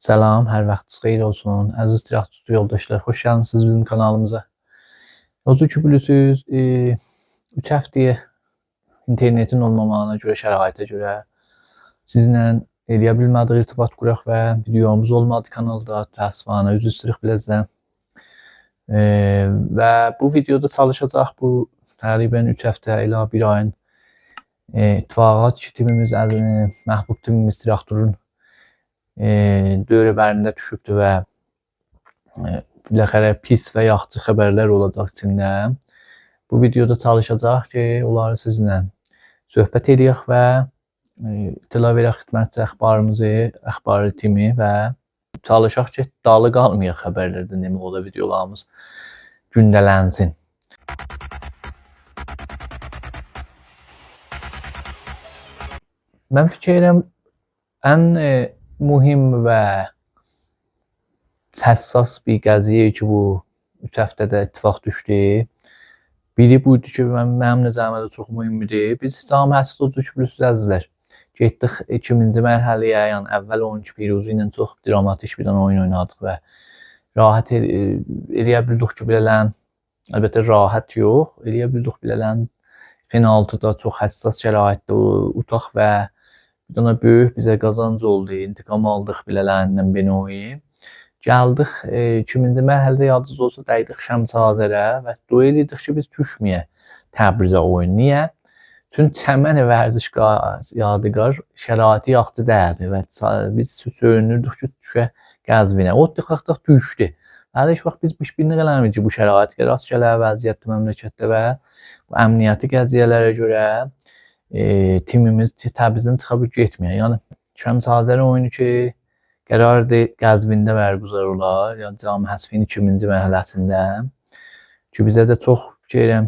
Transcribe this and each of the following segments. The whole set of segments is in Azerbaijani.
Salam, hər vaxtınız xeyir olsun. Əziz traktorçu yoldaşlar, xoş gəlmisiniz bizim kanalımıza. Odur ki, bilirsiniz, 3 həftəyə internetin olmamağına görə, şəraitə görə sizinlə eləyə bilmədik irtibat quraq və videomuz olmadı kanalda. Təəssüfanə, üzr istəyirik biləcəm. Və bu videoda çalışacaq bu təqribən 3 həftə ilə 1 ayın ittifaqat ki, timimiz, məhbub timimiz traktorun dövrəbərində düşübdür və biləxərə pis və yaxşı xəbərlər olacaq içində. Bu videoda çalışacaq ki, onları sizinlə söhbət eləyək və ittila verək xidmətçi əxbarımızı, əxbarı timi və çalışaq ki, dalı qalmayaq xəbərlərdən, demək olar videolarımız gündələnsin. Mən fikir edirəm ən mühim və həssas bir qəziyə ki, bu 3 həftədə ittifaq düşdü. Biri bu idi ki, mənim nəzərimə də çox mühim idi. Biz camiəsində odur ki, bilirsiniz əzizlər, getdik 2000-ci mərhələyə, yəni əvvəl 12 Piruzi ilə çox dramatik bir dənə oyun oynadıq və rahat eləyə bildik ki, bilələn, əlbəttə rahat yox, eləyə bildik bilələn penaltıda çox həssas şəraitdə utaq və bir dənə böyük bizə qazanc oldu, intiqam aldıq bilələrindən Benoyi. Gəldik 2000-ci mərhələdə yadınız olsa dəydik Şəmsazərə və dua edirdik ki, biz düşməyək Təbrizə oyun. Niyə? Çünki çəmən vərzişgah yadigar şəraiti yaxşı deyildi və biz söyünürdük ki, düşə Qəzvinə. O tıxaqdaq düşdü. Hələ heç vaxt biz pişbinlik eləmirik ki, bu şərait rast gələ vəziyyətdə məmləkətdə və bu əmniyyəti qəziyyələrə görə timimiz Təbrizdən çıxa bir getməyə. Yəni Şəmsazərin oyunu ki, qərardır Qəzvində bərgüzar ola, yəni Cami Həsfin 2000-ci mərhələsində ki, bizə də çox fikirəm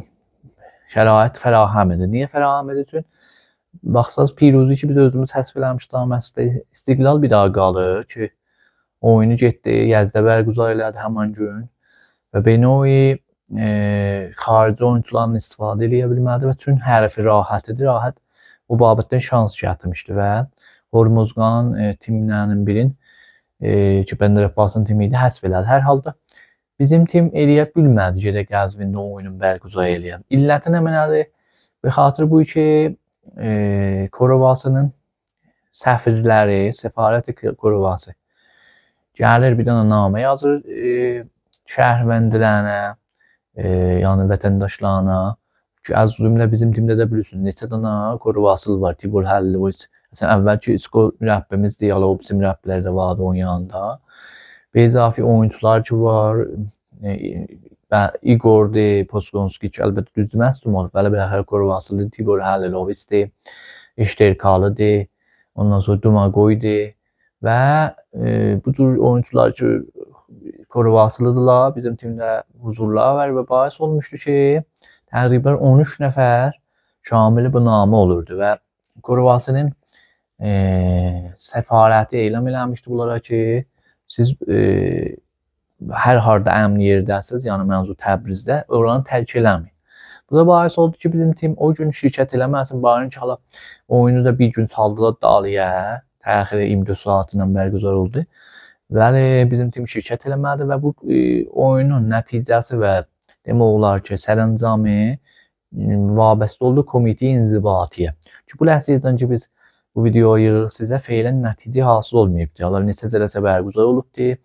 şərait fərahəm edir. Niyə fərahəm edir? Çünki baxsaz Piruzi ki, biz özümüz həsb eləmişdik Cami Həsfdə, İstiqlal bir daha qalır ki, oyunu getdi, Yəzdə bərgüzar elədi həman gün və Benoyi xarici oyunçularından istifadə eləyə bilmədi və çünki hərifi rahat idi, rahat o babətdən şans gətirmişdi və Hormuzqan timlərinin birin ki, Bəndər Abbasın timi idi, həsb elədi. Hər halda bizim tim eləyə bilmədi gedə Qəzvində oyunun bərgüzar eləyə. İlləti nə mənadır? Bir xatır bu ki, Korovasının səfirləri, səfarət Korovası gəlir bir dənə namə yazır şəhərvəndilərinə, yəni vətəndaşlarına ki, az cümlə bizim timdə də bilirsiniz neçə dənə Korovasılı var, Tibor Həlliloviç. Məsələn, əvvəlki İsko mürəbbimizdir, ya o bizim mürəbbilər də vardı onun yanında. Bezafi oyunçular ki var, İgor'dur, Poskonski ki, əlbəttə düzdür, məslum olub. Bəli, biləxərə Korovasılıdır, Tibor Həlliloviçdir, İşterkalıdır, ondan sonra Dumagoydur və bu cür oyunçular ki, Korovasılıdırlar, bizim timdə huzurlar var və bahis olmuşdu ki, təqribən 13 nəfər şamil bu namə olurdu və Korovasının səfarəti elam eləmişdi bunlara ki, siz hər harda əmn yerdəsiniz, yəni mənzu Təbrizdə, oranı tərk eləməyin. Bu da bahis oldu ki, bizim tim o gün şirkət eləməsin, barın ki, hala oyunu da bir gün saldılar dalıya, təxiri 24 saatı ilə bərgüzar oldu. Bəli, bizim tim şirkət eləmədi və bu oyunun nəticəsi və demək olar ki, sərəncamı vabəstə oldu komitə inzibatiyə. Ki, bu ləhzədən ki, biz bu videoyu yığırıq sizə, feilən nəticə hasıl olmayıbdır. Hala neçə cələsə bərgüzar olubdur.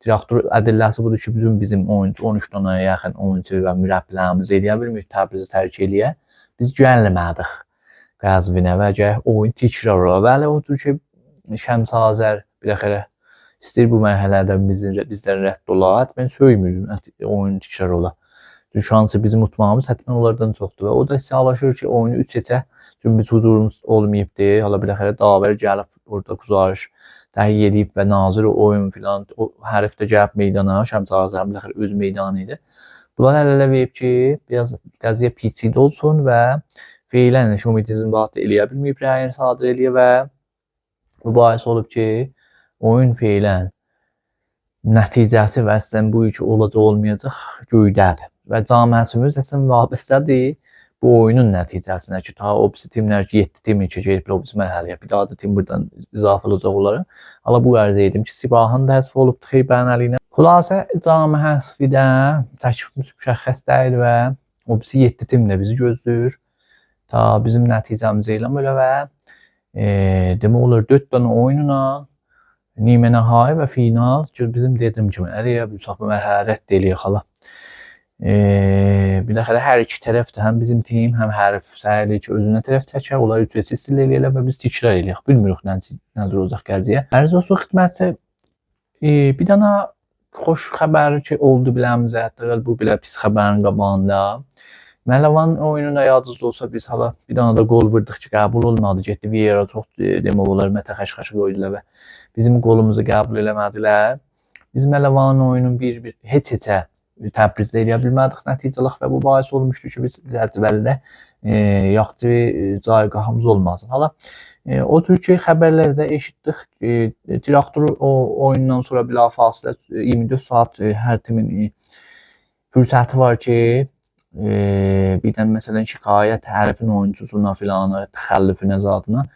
Traktor ədilləsi budur ki, bütün bizim oyunçu, 13 dənə yaxın oyunçu və mürəbbilərimiz eləyə bilmir, Təbrizi tərk eləyə. Biz gəlmədik Qəzvinə və gələk oyun təkrar ola. Bəli, o cür ki, Şəmsazər biləxərə istəyir bu mərhələdə bizdən rədd ola. Həttən söymür, oyun təkrar ola. Çünki şansı bizim utmağımız həttən onlardan çoxdur və o da hissələşir ki, oyunu 3 seçə. Çünki biz huzurumuz olmayıbdır. Hala biləxərə davər gəlib orada guzarış təhiyyə edib və nazir oyun filan, o hərif də gəlib meydana, Şəmsazərin biləxərə öz meydanı idi. Bunlar əl-ələ verib ki, biraz qəziyə piçidə olsun və feilən komitə inzibatı eləyə bilməyib, rəyin sadir eləyə və bu bahis olub ki, oyun feilən nəticəsi və əslən bu ki, olacaq olmayacaq göydədir. Və camiəsimiz əslən vabəstədir Bu oyunun nəticəsinə ki, ta o birisi timlər ki, 7 tim ki, gedib o birisi mərhələyə. Bir daha da tim buradan izafə olacaq onlara. Hala bu ərz edim ki, Sibahın da həzf olubdu Xeybərən əli ilə. Xülasə cami həzfi də təklifimiz müşəxəs deyil və o birisi 7 tim də bizi gözləyir. Ta bizim nəticəmiz elam elə və demək olar 4 dənə oyunla nimə nəhai və final ki, bizim dediyim kimi eləyə bu mərhələ rədd eləyək hala. Biləxərə hər iki tərəf də həm bizim tim, həm hərif səy eləyir ki, özünə tərəf çəkər, onlar 3-3 istil eləyirlər və biz təkrar eləyək. Bilmirik nə cür olacaq qəziyə. Ərz olsun xidmətçi bir dənə xoş xəbəri ki oldu biləmizə, hətta bu belə pis xəbərin qabağında. Mələvan oyununda yadınızda olsa biz hala bir dənə də qol vurduq ki, qəbul olmadı. Getdi VAR-a çox demək olar mətə xəşxəşi qoydular və bizim qolumuzu qəbul eləmədilər. Biz Mələvanın oyunun bir-bir heç-heçə Təbrizdə eləyə bilmədik nəticəlik və bu bahis olmuşdu ki, biz cədvəldə yaxşı caygahımız olmasın. Hala o tür ki, xəbərlərdə eşitdik, Traktor o oyundan sonra bilafasilə 24 saat hər timin fürsəti var ki, bir dənə məsələn şikayət hərifin oyunçusuna filanı, təxəllüfünə zadına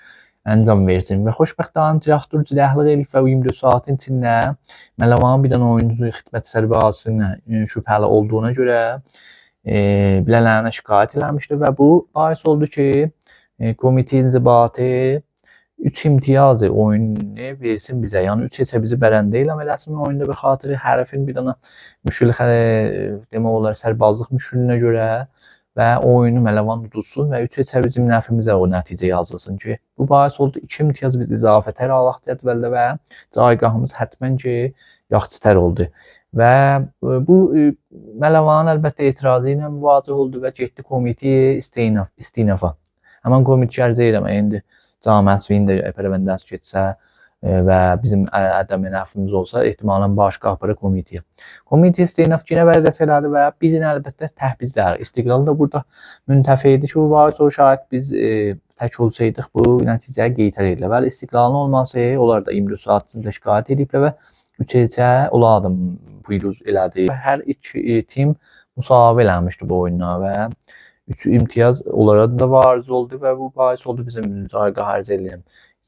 əncam versin. Və xoşbəxtانه Traktor ciləhlik eləyib və 24 saatın içində Mələvanın bir dənə oyuncu xidmət sərbazısının şübhəli olduğuna görə bilələrinə şikayət eləmişdi və bu bahis oldu ki, komitə inzibatı 3 imtiyaz oyunu versin bizə. Yəni 3 heçə bizi bərəndə elam eləsin oyunda bir xatırı hərifin bir dənə müşkül demək olar sərbazlıq müşkülünə görə və oyunu Mələvan udulsun və 3 heçə bizim nəfimizə o nəticə yazılsın ki, bu bahis oldu 2 imtiyaz biz izafətər alaq cədvəldə və caygahımız hətmən ki, yaxşıtər oldu. Və bu Mələvanın əlbəttə etirazı ilə müvacih oldu və getdi komitə istinafa. Həmin komitə ərizə edirəm, indi cami həsvinin də pərvəndəsi getsə və bizim ədəmi nəfimiz olsa, ehtimalən başqa aparır komitəyə. Komitə istinaf yenə vərdəs elədi və bizim əlbəttə təhbizlər. İstiqlal da burada müntəfi idi ki, bu bahis o şayət biz tək olsaydıq bu nəticəyə qeytər edilə. Bəli, İstiqlalın olması, onlar da 24 saat içində şikayət ediblər və 3 heçə olardım piruz elədi. Hər iki tim müsavə eləmişdi bu oyuna və 3 imtiyaz onlara da variz oldu və bu bahis oldu bizim caygah ərz eləyəm.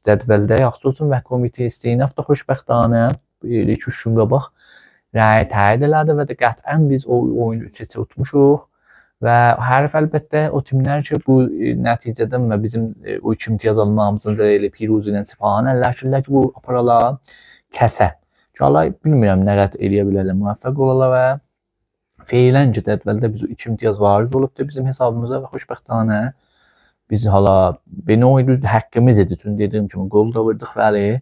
Cədvəldə yaxşı olsun və komitə istinaf da xoşbəxtanə 2-3 gün qabaq rəy təyin elədi və də qətiyyən biz o oyunu 3 heçə utmuşuq və hərif əlbəttə o timlər ki, bu nəticədən və bizim o 2 imtiyaz almağımızın zərər elə Piruz ilə Sipahan əlləşirlər ki, bu aparala kəsə. İnşallah bilmirəm nə qədər eləyə bilərlər, müvəffəq olarlar və feilən ki, cədvəldə biz 2 imtiyaz variz olubdur bizim hesabımıza və xoşbəxtanə biz hala bir düz haqqımız idi. Çünki dediyim kimi qol da vurduq, bəli,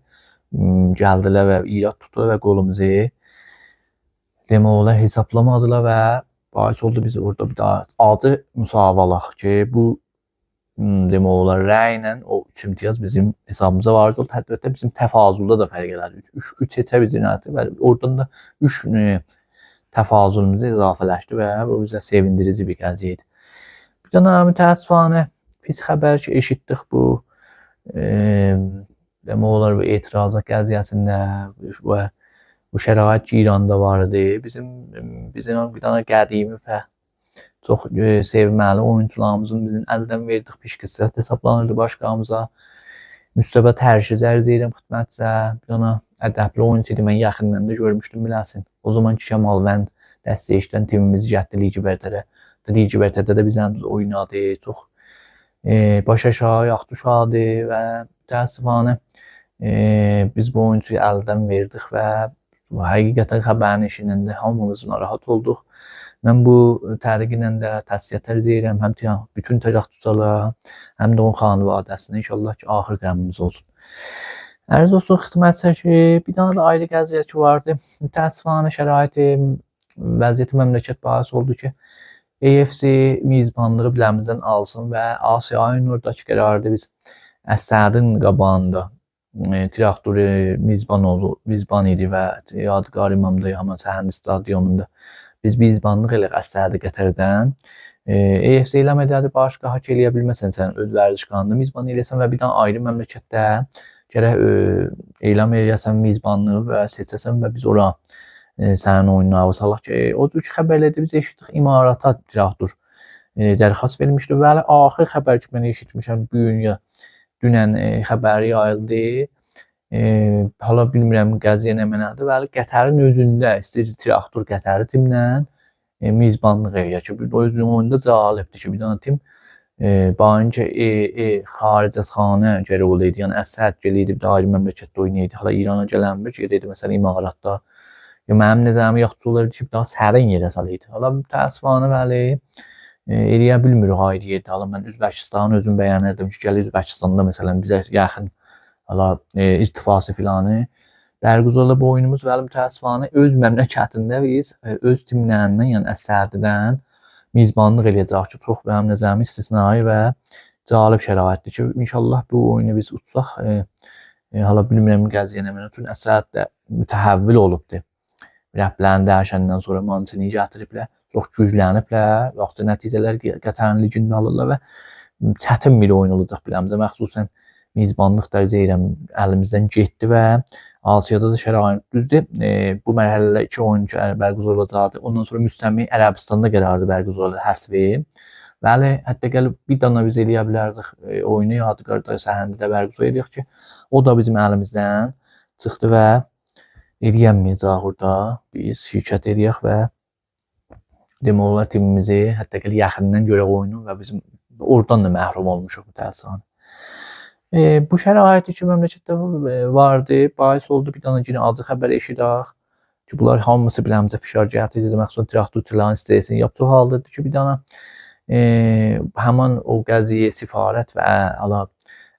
gəldilər və irad tutdular və qolumuzu demək olar hesablamadılar və bahis oldu biz orada bir daha adi müsavə alaq ki, bu demək olar rəylə o 3 imtiyaz bizim hesabımıza variz oldu. Hətta bizim təfazulda da fərq elədi. 3 heçə bizim nədir və oradan da 3 təfazulumuza izafələşdi və bu bizə sevindirici bir qəziyə idi. Bir dənə mütəəssifانه pis xəbər ki, eşitdik bu demək olar bu etiraza qəziyyəsində və bu şərait ki, İranda var idi. Bizim bir dənə qədimi və çox sevməli oyunçularımızın bizim əldən verdik pişqisət hesablanırdı başqamıza. Müstəbə tərşiz ərz edirəm xidmətcə. Bir dənə ədəbli oyunçu idi. Mən yaxından da görmüşdüm biləsin. O zaman ki, Kamalvənd dəstə işlən timimizi gətdi Ligi Bərtərə. Ligi Bərtərdə də bizəmiz oynadı. Çox baş aşağı, yaxşı uşaqdı və təəssüfanə biz bu oyunçuyu əldən verdik və həqiqətən xəbərin eşidəndə hamımız narahat olduq. Mən bu təriqi ilə də təsliyyət ərz edirəm həm bütün traktorçulara, həm də onun xanivadəsinə. İnşallah ki, axır qəmimiz olsun. Ərz olsun xidmətsə ki, bir dənə də ayrı qəziyyəti ki vardı. Mütəəssifانه şəraiti, vəziyyəti məmləkət bahis oldu ki, AFC mizbanlığı biləmizdən alsın və ASİA-nın oradakı qərarı biz Əsədin qabağında traktoru mizban oldu, mizban idi və Yadigar İmamda, həmin Səhənd stadionunda biz mizbanlıq elədik Əsədi Qətərdən. AFC elam edədi, başqa hak eləyə bilməsən sən öz vərzişkanında mizban eləyəsən və bir dənə ayrı məmləkətdə gərək elam eləyəsən mizbanlığı və seçəsən və biz ora sənin oyununu salaq ki, o cür ki, xəbərlərdə biz eşitdik İmarata traktor dərxast vermişdi. Bəli, axir xəbər ki, mən eşitmişəm bu gün ya dünən xəbəri yayıldı. Hala bilmirəm qəziyə nə mənadır. Bəli, Qətərin özündə istəyir traktor Qətəri timlə mizbanlıq eləyir ki, bu özünün oyunda cəlibdir ki, bir dənə tim bayınca xaric az xanə gərək olaydı. Yəni Əsəd gəliydi, bir də ayrı məmləkətdə oynayırdı. Hala İrana gələnmir, gedirdi məsələn İmaratda. Ya mənim nəzərimə yaxşı olardı ki, daha sərin yerə salaydı. Hala mütəəssifanə bəli, eləyə bilmirik ayrı yerdə. Hala mən Üzbəkistanı özüm bəyənirdim ki, gəlir Üzbəkistanda məsələn bizə yaxın hala irtifası filanı bərgüzar olub oyunumuz. Bəli, mütəəssifanə öz məmləkətində biz öz timlərindən, yəni Əsədidən mizbanlıq eləyəcək ki, çox mənim nəzərimə istisnai və cəlib şəraitdir ki, inşallah bu oyunu biz utsaq. Hala bilmirəm qəziyə nə mənə, çünki Əsəd də mütəhəvvil olubdur. Rəblərini dəyişəndən sonra Mancini gətiriblər, çox gücləniblər, vaxtı nəticələr Qətərin ligində alırlar və çətin bir oyun olacaq biləmizə, məxsusən mizbanlıq dərəcə edirəm, əlimizdən getdi və Asiyada da şərait düzdür. Bu mərhələdə 2 oyun bərgüzar olacaqdı. Ondan sonra müstəmi Ərəbistanda qərarı bərgüzar olacaq həsvi. Bəli, hətta gəlib bir dana biz eləyə bilərdik oyunu Yadigarda səhəndə də bərgüzar eləyək ki, o da bizim əlimizdən çıxdı və eləyəməyəcək orada. Biz şirkət eləyək və demək olar timimizi hətta gəl yaxından görək oyunu və bizim oradan da məhrum olmuşuq mütəəssifanə. Bu şəraiti ki, məmləkətdə vardı, bahis oldu, bir dana yenə acı xəbər eşidək ki, bunlar hamısı biləmizə fişar gətirdi, məxsusən traktorçuların stresini yap çoxaldırdı ki, bir dana həmin o qəziyə sifarət və ala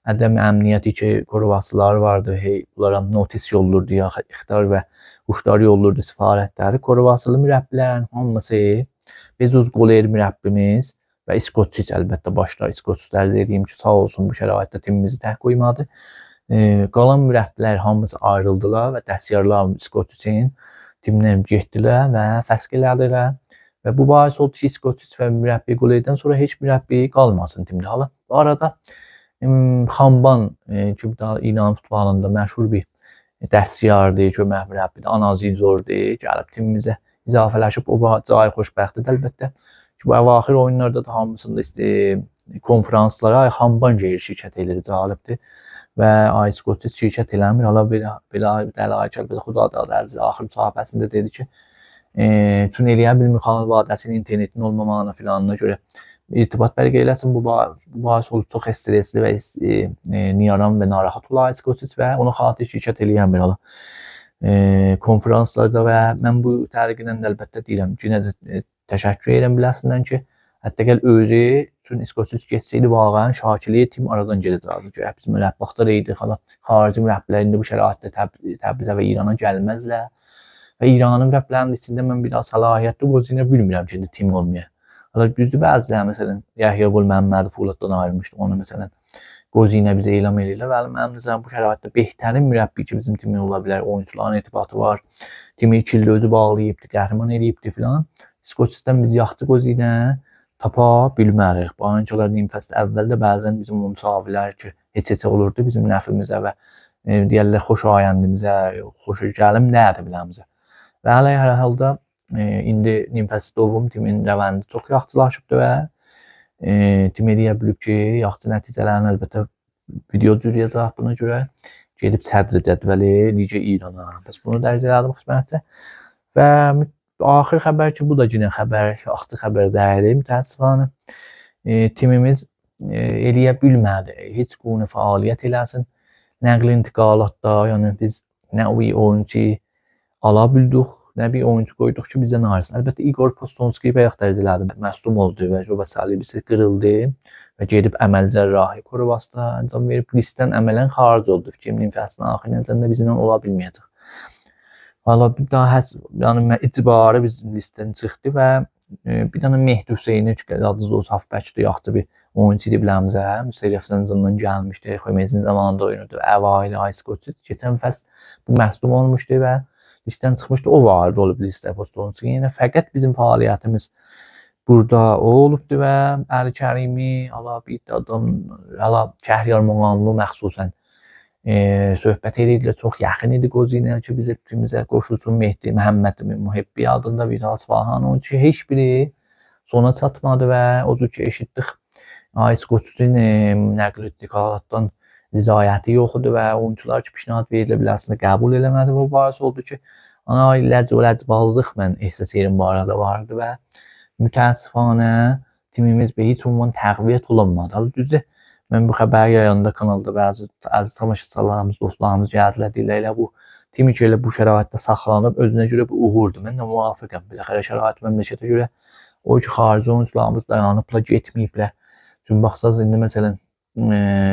ədəm əmniyyəti ki, koruvasıları vardı, hey, bunlara notis yollurdu ya, ixtar və huşlar yollurdu sifarətləri. Koruvasılı mürəbbilərin hamısı, Bezos Qoler mürəbbimiz və İskoçic əlbəttə başda İskoçic dərc edeyim ki, sağ olsun bu şəraitdə timimizi tək qoymadı. Qalan mürəbbilər hamısı ayrıldılar və dəstiyarlar İskoçicin timdən getdilər və fəsq elədilər. Və bu bahis oldu ki, İskoçic və mürəbbi Qolerdən sonra heç mürəbbi qalmasın timdə. Hala bu arada Xamban ki, bu da İran futbolunda məşhur bir dəstiyardır, kömək mürəbbidir, analizordur, gəlib timimizə izafələşib, o cay xoşbəxtdir əlbəttə. Ki, bu əvaxir oyunlarda da hamısında konferanslara Xamban gedir, şirkət edir, cəlibdir və İskoçic şirkət eləmir. Hala belə dəlail ki, əlbəttə Xudadad Əziz axır müsahibəsində dedi ki, çünki eləyə bilmir xanavadəsinin internetin olmamağına filanına görə irtibat bərqərar eləsin. Bu bahis olub çox stresli və niyaran və narahat olar İskoçic və ona xatir şirkət eləyəmir hala. Konferanslarda və mən bu təriqlə də əlbəttə deyirəm ki, yenə də təşəkkür edirəm biləsindən ki, hətta gəl özü üçün İskoçic getsəydi vaqəən Şakili tim aradan gedəcəkdi. Ki, biz mürəbbi idik, hala xarici mürəbbilər indi bu şəraitdə Təbrizə və İrana gəlməzlər. Və İranın mürəbbilərinin içində mən bir daha səlahiyyətli qozinə bilmirəm ki, indi tim olmaya. Hala düzdür, bəziləri məsələn Yəhya Qul Məmmədi Fuladdan ayrılmışdı, onu məsələn qozinə bizə elam eləyirlər. Bəli, mənim nəzərim bu şəraitdə behtarin mürəbbi ki, bizim timin ola bilər, oyunçuların irtibatı var, timi 2 ildə özü bağlayıbdı, qəhrəman eləyibdi filan. İskoçisdən biz yaxçı qozinə tapa bilmərik. Bayınçılar nimfəsdə əvvəldə bəzən bizim o müsavilər ki, heç-heçə olurdu bizim nəfimizə və deyərlər xoş ayəndimizə, xoşu gəlim nədir biləmizə. Və hələ hər halda indi nimfəsdə dovum timin rəvəndi çox yaxçılaşıbdır və tim eləyə bilib ki, yaxçı nəticələrini əlbəttə video cürüyəcək buna görə gedib sədr cədvəli Liga İrana. Bəs bunu dərc elədim xidmətçə. Və axir xəbər ki, bu da yenə xəbər, axtı xəbər deyil. Mütəəssifanə timimiz eləyə bilmədi. Heç quni fəaliyyət eləsin. Nəqli intiqalatda, yəni biz nə o oyunçu ala bildik, nə bir oyunçu qoyduq ki, bizdən ayrılsın. Əlbəttə Igor Postonski bayaq dərc elədim, məsum oldu və Joba Salibisi qırıldı və gedib əməl cərrahi koruvasda ancaq verib listdən əmələn xaric oldu. Fikrimin fəslinin axırıncı da bizimlə ola bilməyəcək. Valla bir daha yəni icbarı bizim listdən çıxdı və bir dənə Mehdi Hüseyni ki, yadınızda olsa hafbəkdir, yaxşı bir oyunçu idi biləmizə. Müsərrəf Zəncandan gəlmişdi, Xömeyzin zamanında oynayırdı. Əvaili Ayskoçic keçən fəsl bu məsum olmuşdu və listdən çıxmışdı. O varid olub listə Postonski. Yəni fəqət bizim fəaliyyətimiz burada o olubdu və Əli Kərimi, ala bir adam, ala Kəhriyar Moğanlı məxsusən söhbət edirdilər, çox yaxın idi qozinə ki, bizə qoşulsun Mehdi Məhəmməd Mühibbi adında bir Asfahan oyunçu. Heç biri sona çatmadı və o cür ki eşitdik AS Qoçun nəql intiqalatdan rizayəti yox idi və oyunçular ki pişnahad verilə bilərsini qəbul eləmədi və bu bahis oldu ki ana ləcbazlıq mən ehsas edirəm bu arada vardı və mütəəssifanə timimiz به heç ünvan təqviyyət olunmadı. Hələ düzdür, mən bu xəbəri yayanda kanalda bəzi əziz tamaşaçılarımız, dostlarımız gəldilər, deyirlər elə bu timi ki elə bu şəraitdə saxlanıb özünə görə bu uğurdur. Mən də müvafiqəm. Biləxərə şərait məmləkətə görə o ki xarici oyunçularımız dayanıblar, getməyiblər. Çünki baxsaz indi məsələn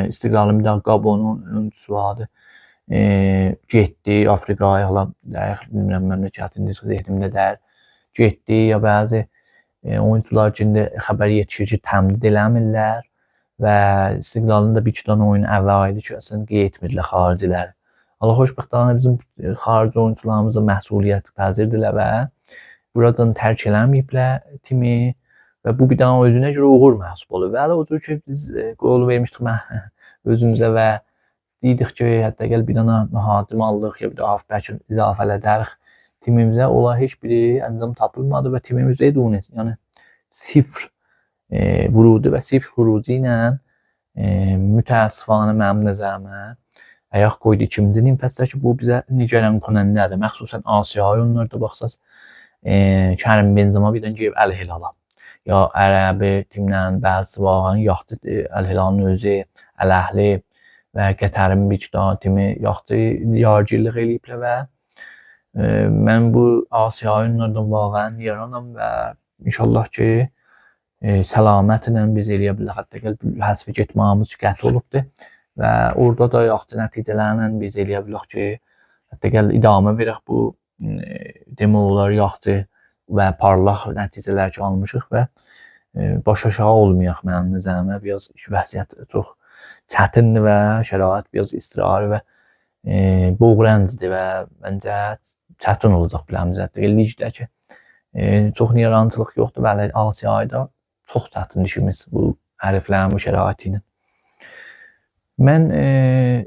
İstiqlalın bir daha Gabonun oyunçusu vardı. Getdi Afrikaya, hələ dəqiq bilmirəm məmləkətini zehnimdə deyil. Getdi ya bəzi oyunçular ki indi xəbər yetişir ki təmdid eləmirlər və İstiqlalın da bir iki dənə oyun əvvəl idi ki, əslində qeyd etmirdilər xaricilər. Allah xoşbəxtانه bizim xarici oyunçularımız da məsuliyyət pəzirdirlər və buradan tərk eləməyiblər timi və bu bir dənə özünə görə uğur məhsub olur. Və hələ o cür ki biz qol vermişdik mən özümüzə və deyirdik ki, hətta gəl bir dənə mühacim aldıq ya bir də hafbək izafələdərik timimizə. Onlar heç biri əncam tapılmadı və timimiz eduniz, yəni sifr vurudu və sifr xurucu ilə mütəəssifanə mənim nəzərimə ayaq qoydu ikinci nim fəslə ki, bu bizə nigaran konəndədir. Məxsusən Asiya oyunlarda baxsaz Kərim Benzema birdən gəlib Əl-Hilala. Ya Ərəbi timlə bəzi vağın yaxşı Əl-Hilalın özü, Əl-Əhli və Qətərin bir iki dənə timi yaxşı yargirlik eləyiblər və mən bu Asiya oyunlardan vağın nigaranam və inşallah ki səlamətlə biz eləyə bilərik. Hətta gəl həsbi getməyimiz qəti olubdur və orada da yaxşı nəticələrlə biz eləyə bilərik ki, hətta gəl idamə verək bu demək olar yaxşı və parlaq nəticələr ki almışıq və baş aşağı olmayaq mənim nəzərimə. Biraz vəziyyət çox çətindir və şərait biraz istirari və boğrancıdır və məncə çətin olacaq biləmizə. Ligdə ki çox nigarançılıq yoxdur, bəli Asiyada çox çətin işimiz bu həriflərin bu şəraiti ilə. Mən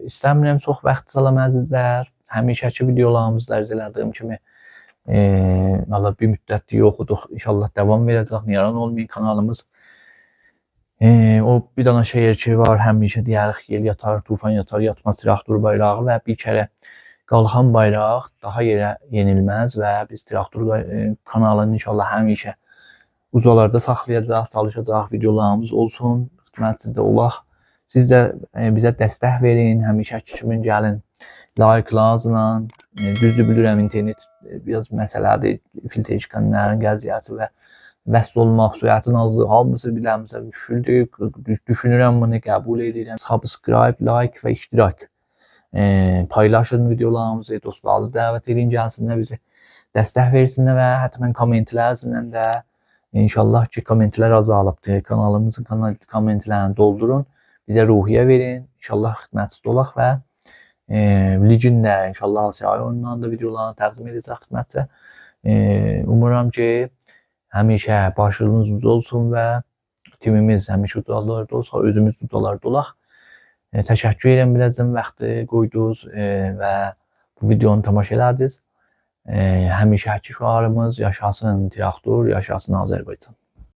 istəmirəm çox vaxt salam əzizlər. Həmişəki videolarımızda ərz elədiyim kimi valla bir müddətdir yox iduq. İnşallah davam verəcək. Nigaran olmayın kanalımız. O bir dana şeir ki var, həmişə deyərik yel yatar, tufan yatar, yatmaz traktor bayrağı və bir kərə qalxan bayraq daha yerə yenilməz və biz traktor kanalını inşallah həmişə ucalarda saxlayacaq, çalışacaq, videolarımız olsun, xidmətinizdə olaq. Siz də bizə dəstək verin, həmişəki kimi gəlin, like-larla. Düzdür bilirəm internet biraz məsələdir, filtr çıxanların qəziyyəsi və vəsl olmaq, sürətin azlığı, hamısı biləmsə müşküldür. Düşünürəm bunu, qəbul edirəm. Subscribe, like və iştirak. Paylaşın videolarımızı, dostlarınızı dəvət edin, gəlsinlər bizə dəstək versinlər və hətta kommentlərlə də inşallah ki kommentlər azalıbdır. Kanalımızın kommentlərini doldurun, bizə ruhiyyə verin. İnşallah xidmətsiz olaq və ligin də inşallah Asiya oyunlarında da videolarını təqdim edəcək xidmətçə. Umuram ki həmişə başınız uca olsun və timimiz həmişə ucalarda olsa, özümüz ucalarda olaq. Təşəkkür edirəm birazdan vaxtı qoydunuz və bu videonu tamaşa elədiniz. Həmişəki şüarımız yaşasın traktor, yaşasın Azərbaycan.